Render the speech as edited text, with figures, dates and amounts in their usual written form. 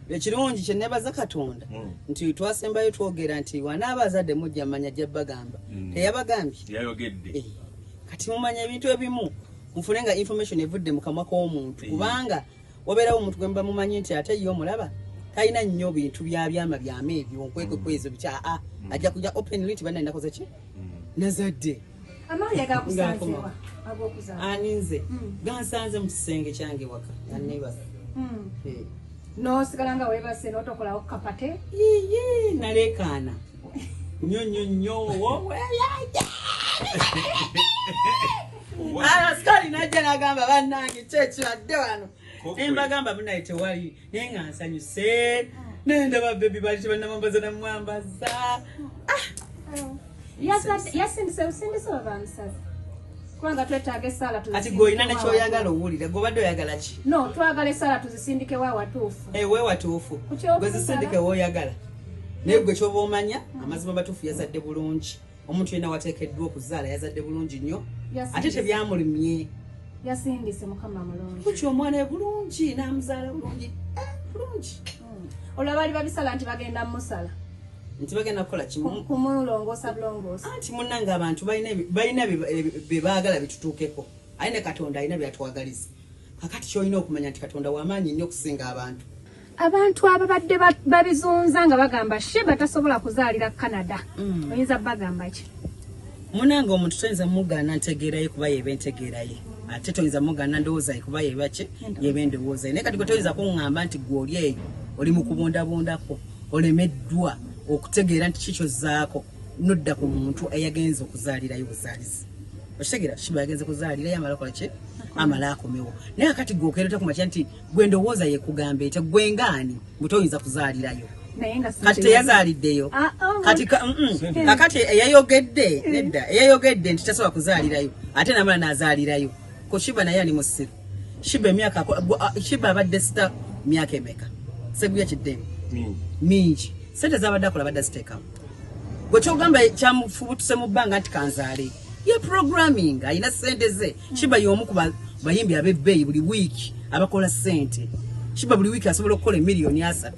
Ekirungi kye nebaza Katonda nti twasembayo twogera nti wanaaba azadde mujja manya ajja bagamba. Teyabagambye? Yayogedde. Kati mumanya ebintu ebimu mufune nga information evudde mu kamwa k'omuntu, kubanga wabeerawo omuntu gwe muba mumanyi nti ate ye omulaba talina nnyo bintu bya byama byama ebyo nkwekwe kwezo biki, aa, ajja kujja openly nti bannaye nakoze ki, nazadde. Amawulire gakusanzewa ag'okuzaala? Ani, nze? Gansanze mu kisenge kyange waka nga neebasa. N'osigala nga weebase n'otokolawo kapate? Yiyi, naleekaana nnyo nnyo nnyo. Asikali najja n'agamba, "Bannange, ki ekibadde wano?" Nembagamba, "Munaye, tewali," naye nga nsanyuse nendaba baby bali tebanamwambaza namwambaza. Yasindise busindise oba bamusaze? Kubanga twetaaga essaala. Kati gwe olina nekyoyagala owulira, gwe obadde oyagala ki? No, twagala essaala tuzisindikewo awatuufu. Ewe watuufu. Ku kyokusala? Gwe zisindike woyagala, naye gwe kyoba omanya amazima matuufu, yazadde bulungi. Omuntu yenna wateekeddwa okuzaala yazadde bulungi nnyo. Ate tebyamulimye. Yasindise, Mukama mulungi. Kuki omwana we bulungi n'amuzaala bulungi. Bulungi. Olwo baali babisala nti bagenda musala? Nti bagenda kukola kimu? Kumulongoosa bulongoosa. Anti munnange, abantu balina bye baagala bitutuukeko, aye ne Katonda alina byatwagaliza. Kakati kyolina okumanya nti Katonda wamaanyi nnyo okusinga abantu. Abantu ababadde babizunza nga bagamba Sheebah tasobola kuzaalira Canada, oyinza bagamba ki? Munange, omuntu toyinza mugaana ntegeeraye kuba yeba entegeeraye, ate toyinza mugaana ndowooza ye kuba yeba ki, yeba endowooza ye. Naye kati gwe toyinza kuŋŋamba nti gwe oli eyo oli mu kubundabundako, olemeddwa okutegeera nti kikyozzaako nodda ku muntu eyagenze okuzaalirayo buzaalizi. Okitegeera? Sheebah yagenze kuzaalirayo, amala kola ki, amala akomewo. Naye akati gwe okeereta ku makya nti gwe ndowooza yekugamba etya, gwe ngaani bwe toyinza kuzaalirayo? Naye nga Kati teyazaaliddeyo. Ah, oh, Kati kakati eyayogedde nedda, eyayogedde nti tasobola kuzaalirayo ate namala n'azaalirayo ku Sheebah, naye ali musiru. Sheebah emyaka Sheebah abadde star myaka emeka? Seguya kiddemu. Mingi. Mingi. Sente zabadde akola badde aziteekamu. Gwe kyogamba kyamufubutuse mu bbanga nti kanzaale ye programming, alina sente ze. Sheebah y'omu ku bayimbi ab'ebbeeyi buli wiiki abakola sente. Sheebah buli wiiki asobola okukola emiliyoni 30.